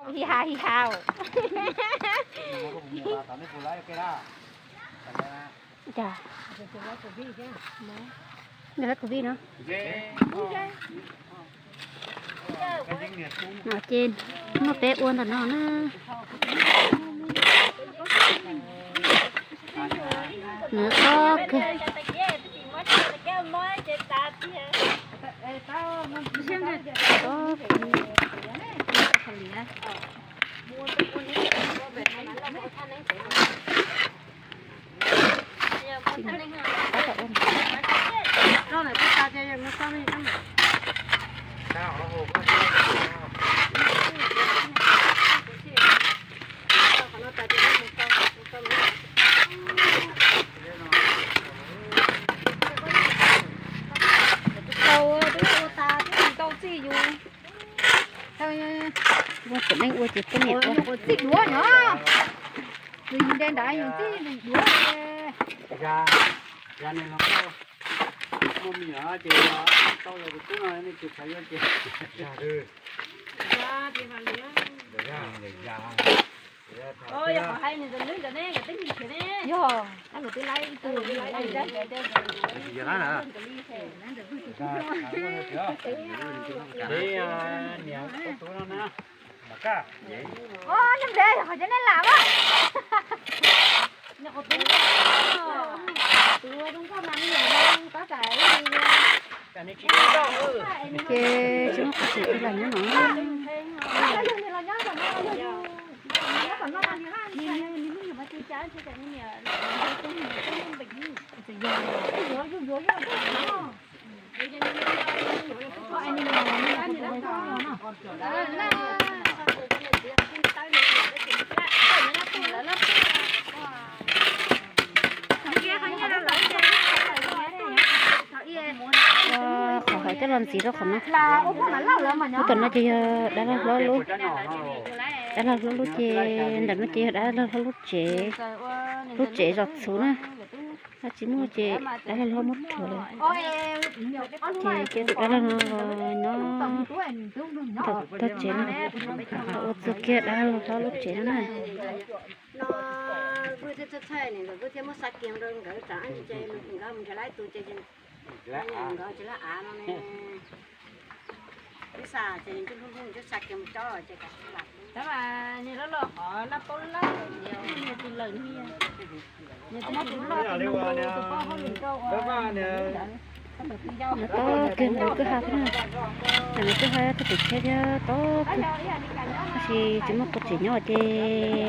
Hi ha hi ha. Cas, nws lab covid no. No ces muaj peb ua ntawm no na. Nws qob kawg. Ua tsev neeg ua ces poj niam ua txij duav no. Nws yus nte nrad yus txij duav. Muaj me nyuam ces tau los tus tub no nej tus tshav yuav ces. Yog, niam tus tub no na. Ua, nej hle qhov cov nej lam a. Ces tsis muaj qhov tseem ua lam nyob no. Qhov hais coj los ntxiv rau qhov no. Lub tom no ces yog dab laug hlob lub, dab laug hlob lub ces ntawm no ces yog dab laug hlob lub tsev, lub tsev zos txhuv na. Dab tsi muaj ces dab laug hlob muab rhuav lawm. Ces cia tus dab laug no los nyob tog tsev no, ua txuag kiag dab laug hlob lub tsev no na. No, Vwj thiab Txhawj Txhawj ne, Vwj thiab muab xa kiag rau nkawd tsam nkawd mus nrhiav lawv tus ces nkawd tsis lawv av no ne. Ib xa ces ncuj hlub hlub ncuj xa kiag mus tso ces kav tsij lam. Tab mas niag loj loj hov laj paub laj, niag tsis lawm niag. Niag tus loj tus loj tus paub hauj lwm rau ua. Nws tob kiag ntawd kwj ha thiab na. Ntawm no kwj ha txog pem tsheb thiab tob kiag. Tab sis tsis muaj qhov tseem nyob ces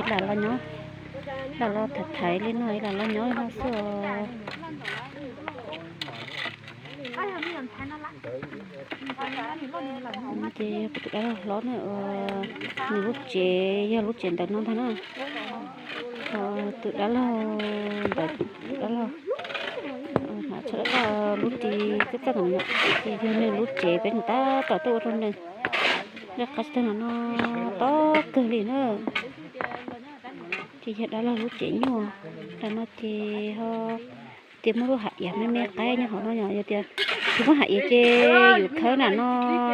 lam los nyob, lam los thaiv thaiv li no lam los nyob li no xwb os. Ces yog kuv tus dab laug hlob na, nws lub tsev yog lub tsev ntawm no ntag na. Tus dab laug ntawd, tus dab laug hnav tsho dab laug lub ris txaj txaj ntawm no ces yog nws lub tsev peb mus tab tom tuaj ua rau nws. Lej qab tsis tag no no tob kawg li na. Ces yog dab laug lub tsev nyuj, ntawm no ces ho tias muaj lub hav iav me me qaib nyob hauv no yom, yog tias tsis muaj hav iav ces yus khawb nram no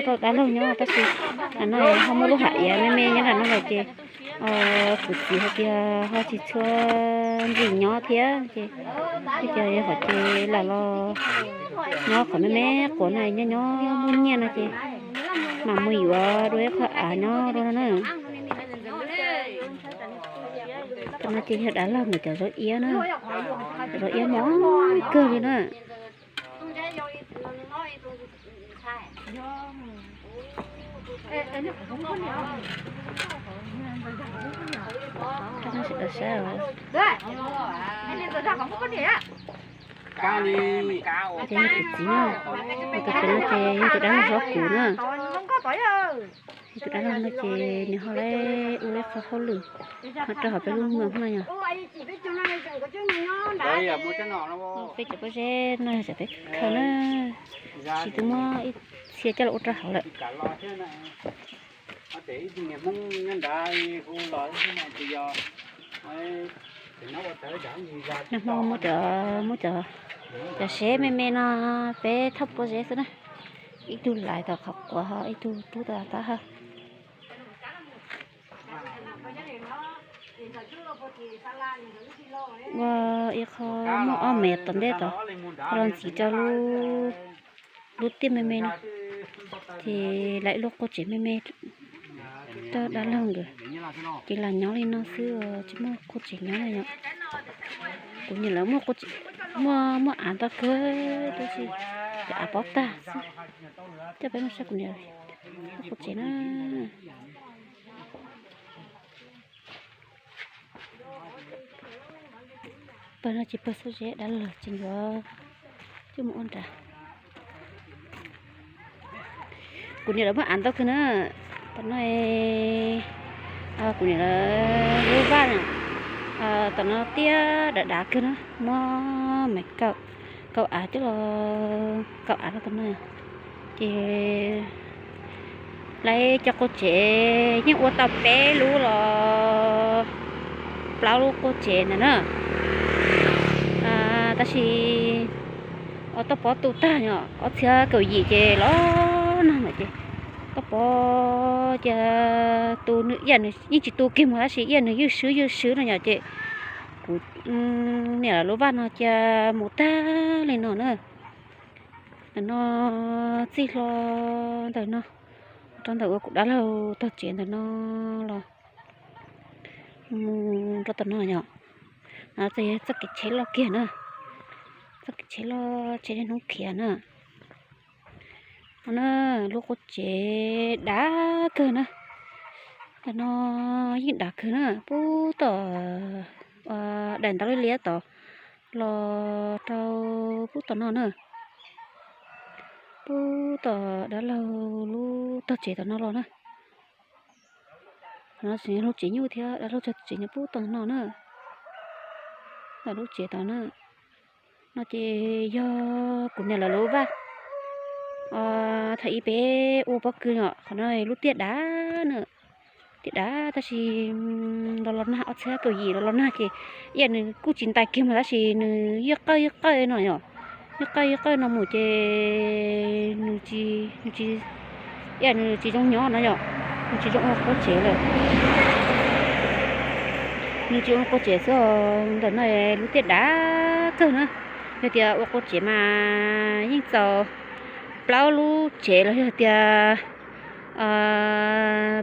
rau dab laug nyob, tab sis nram no ho muaj lub hav iav me me nyob nram no lawm ces kuv txiv hais tias ho tsis tshua ntxim nyob thiab ces, ces yog qhov ces lam los nyob qhov me me quav na, nyob nyob muaj nyiaj no ces mam mus yuav dua ib qho av nyob dua no na. Tam no ces yog dab laug ntawm cov zaub iab na, cov zaub iab mos kawg li na. Sawv daws saib os. Ces yog kuv txiv na, tus pem no ces yog tus dab laug hlob kuv na. Ces tus dab laug no ces nws ho lawv ua ib qho hauj lwm ho rau hauv peb lub moos no yog. Peb cov pob zeb no yog peb khaws na, tsis twb muab ib txhia coj los ua rau hauv lawm. Nag hmo muab cov, muab cov, cov zeb me me no peb thauj pob zeb xwb na. Ib tug lais tom qhov quav ho ib tug rub tom taub hau. Ua ib qho muaj ob mev tom ntej tod, los ntxiv rau lub tiaj me me no, ces lawv ib lub qub tsev me me rau dab laug nkawd, ces lam nyob li no xwb, tsis muaj qub tsev nyob li os. Kuv niam lawv muaj, muaj av ntau kawg, tab sis cov av pob tag xwb, coj peb mus saib kuv niam lub qub tsev na. Pawg no ces pawg xub zeb, dab laug tsis yuav coj mus ua nrad. Kuv niam lawv muaj av ntau kawg na. Tam no kuv niam lawv lub vaj no, tam no tiaj dav dav kawg na, muaj mev kaum av coj los, kaum av rau tom no. Ces lawv cov qub tsev yeej ua tau peb lub los plaub lub qub tsev ntawd na. Tab sis toj pob tu tag, ob txhiab kaum yim ces los nag lawm ces toj pob cia tu, nws yeej tsis tu kiag mus tab sis ib yam nws ywj swb ywj swb no yom, ces kuv niam lawv lub vaj no cia mus tag li no na. Ntawm no txij hlo ntawm no rau ntawm uas kuv dab laug tog tsev ntawm no los mus rau tom no yom. Txoj kev tsheb loj kiag na, txoj kev tsheb loj tsheb niaj hnub khiav na. No na, lub qub tsev dav kawg na. Ntawm no yeej dav kawg na, pub tom daim ntaub liab liab tod los rau pub tom no na. Pub tom dab laug lub tog tsev tom no los na. Qhov no tseem yog lub tsev nyuj thiab, dab laug tog tsev nyuj pub tom no na. Ntawm lub tsev tod na. No ces yog kuv niam lawv lub vaj. Thaum ub peb ua pob kws no, qhov no lub tiaj dav na, tiaj dav tab sis los los nag, ob txhiab kaum yim los los nag ces ib yam nws kuj tsis ntais kiag mus tab sis nws ywj qawj ywj qawj no yom. Ywj qawj ywj qawj no mus ces nws tsis, nws tsis, ib yam nws tsis zoo nyob no yom, nws tsis zoo ua qub tsev lawm. Nws tsis ua qub tsev xwb, ntawm no lub tiaj dav kawg na. Yog tias ua qub tsev mas yeej txaus plaub lub tsev los yog tias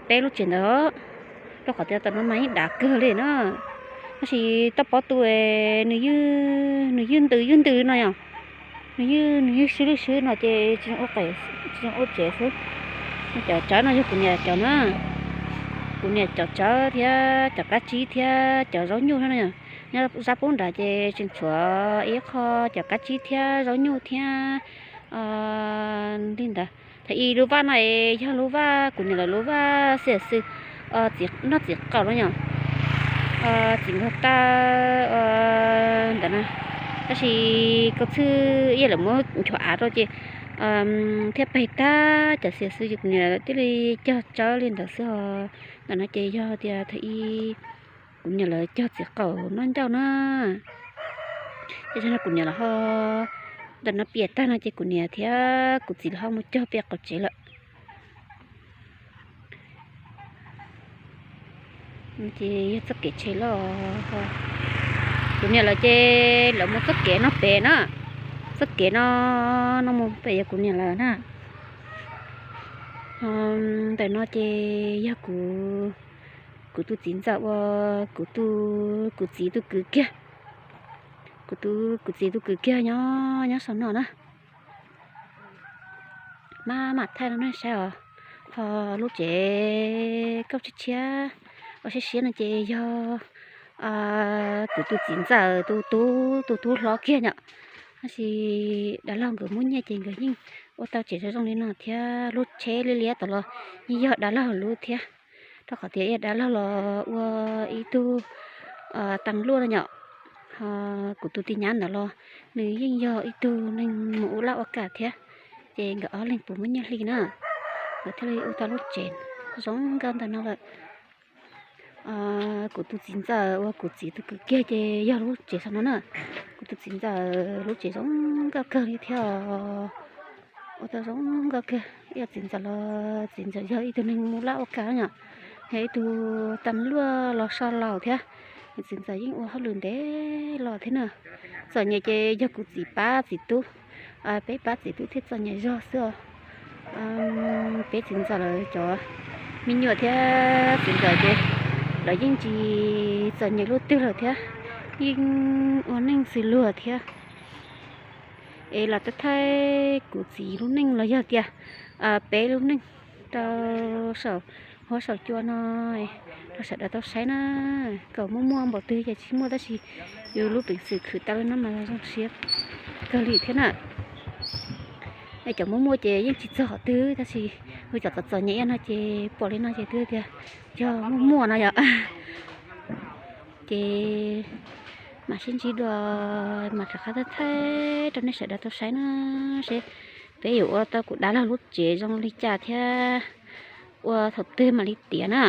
peb lub tsev ntawd, rau qhov tias tam no mas yeej dav kawg li na. Tab sis toj pob tu nws ywj, nws ywj ntws ywj ntws no yom. Nws ywj, nws ywj swb lwj swb no ces tsis zoo ua tsev xwb. Cov tsawb no yog kuv niam cov na, kuv niam cov tsawb thiab cov kab tsib thiab cov zaub nyuj no. Nyob zaj pub nrad ces tseem tshuav ib qho cov kab tsib thiab zaub nyuj thiab li ntawd. Thaum ub lub vaj no es yog lub vaj kuv niam lawv lub vaj xiam xws noj txiv qaub no yom, txiv nkaug taw ntawd na. Tab sis kaum txhwb ib yam lawv muab nchuav av rau ces thiaj peg tag cov xiam xws ces kuv niam thiaj li cog tsawb li ntawd xwb os. Ntawm no ces yog tias thaum ub kuv niam lawv cog txiv qaub noj ncauj na. Ces no kuv niam lawv ho, ntawm no piam tag no ces kuv niam thiab kuv txiv lawv ho mus cog pem qaum tsev lawm. Ces yog txoj kev tsheb loj, kuv niam lawv ces lawv mus txoj kev no pem na, txoj kev no, no mus pem yog kuv niam lawv na. Ntawm no ces yog kuv, kuv tus txiv ntxawm uas kuv tus, kuv txiv tus kwv kiag, kuv tus, kuv txiv tus kwv kiag nyob, nyob saum no na. Maj mam thaij rau nej saib os. Ho lub tsev kauj tshiab tshiab uas siab siab no ces yog kuv tus txiv ntxawm tus tub, tus tub hlob kiag yom. Tab sis dab laug nkawd muaj nyiaj ces nkawd yeej ua tau tsev zoo zoo li no thiab. Lub tsheb liab liab tod los yeej yog dab laug lub thiab, rau qhov tias yog dab laug los ua ib tug teev luaj no yom. Ho kuv tus tij nyab ntawd los nws yeej yog ib tug neeg mus ua laj ua kam thiab, ces nkawd ob leeg puas muaj nyiaj hli na, nkawd thiaj li ua tau lub tsev zoo nkauj ntawm no lawm. Kuv tus txiv ntxawm uas kuv txiv tus kwv kiag ces yog lub tsev saum no na. Kuv tus txiv ntxawm lub tsev zoo nkauj kawg li thiab os. Ua tau zoo nkauj kawg, ib yam txiv ntxawm los txiv ntxawm yog ib tug neeg mus laj ua kam yom. Yog ib tug tam luaj los so laus thiab, txiv ntxawm yeej ua hauj lwm ntev los thiab na. Txom nyem ces yog kuv txiv pab txiv tub, peb pab txiv tub thiaj txom nyem zog xwb os. Peb txiv ntxawm lawv cov me nyuam thiab txiv ntxawm ces lawv yeej tsis txom nyem luaj twg lawm thiab, yeej ua neej xws luag thiab. Es los thaij thaij kuv txiv lub neej los yog tias peb lub neej rau saum huab saum cua no rau sawv daws tau saib na. Kom muaj muaj npaum twg ces tsis muaj tab sis yus lub peev xwm khwv tau li no mas zoo siab kawg li thiab na. Cov muaj muaj ces yeej tsis txog qhov twg tab sis yus cov txom txom nyem no ces pom li no ces twb tias yog muaj muaj no yom. Ces mam sib ntsib dua, mam rov qab thaij thaij rau nej sawv daws tau saib na, seb peb yuav ua tau kuv dab laug lub tsev zoo li cas thiab ua thaum twg mam li tiav na.